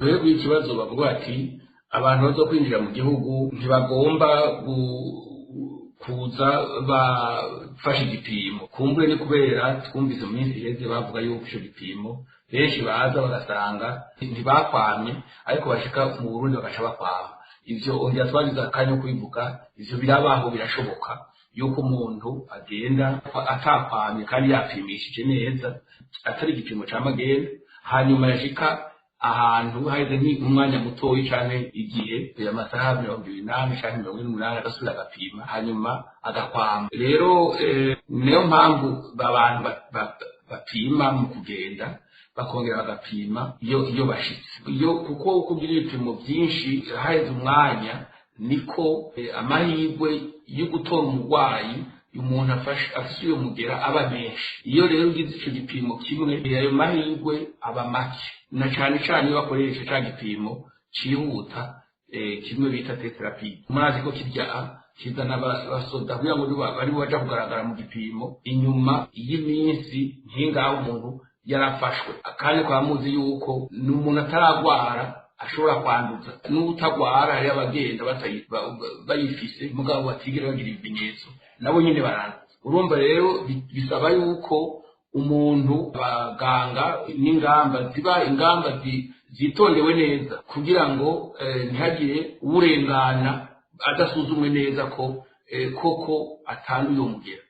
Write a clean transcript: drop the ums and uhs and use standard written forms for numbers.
Twebwe ikibazo bavuga ati abantu bazo kwinjira mu gihugu ntibagomba kuza bafashe igipimo. Kumbure ni kubera twumvise mu minsi iheze bavuga yuko ico gipimo benshi baza bagasanga ntibakwamye, ariko bashika mu Burundi bagaca bakwama. Ivyo ongera twagize akanya ko kubivuga, ivyo birabaho, birashoboka yuko umuntu agenda atakwamye kandi yapimishije neza, atari igipimo ca magendu, hanyuma yashika ahantu haheze nk'umwanya mutoyi canke igihe amasaha 24 canke 48, agasubira agapima, hanyuma agakwama. Rero niyo mpamvu abantu bapima mu kugenda, bakongera bagapima iyo bashitse iyo, kuko uko ugira ibipimo byinshi haheze umwanya, niko amahirwe yo gutora umurwayi, umuntu afise uyo mugera, aba menshi. Iyo rero ugize ico gipimo kimwe, ayo mahirwe aba make, na cane cane iyo bakoresha ca gipimo cihuta, kimwe bita test rapide. Murazi ko kirya kizana abasoda kugira ngo bari baja kugaragara mu gipimo inyuma y'iminsi nk'ingaho umuntu yarafashwe. Kandi kwa muzi yuko ni umuntu ataragwara ashobora kwanduza, n'utagwara hariyo abagenda bayifise mugabo batigera bagira ibimenyetso, nabo nyine baranduza. Urumva rero bisaba yuko umuntu, abaganga n'ingamba ziba ingamba zitondewe neza kugira ngo ntihagire urengana adasuzumwe neza ko koko atanduye uwo mugera.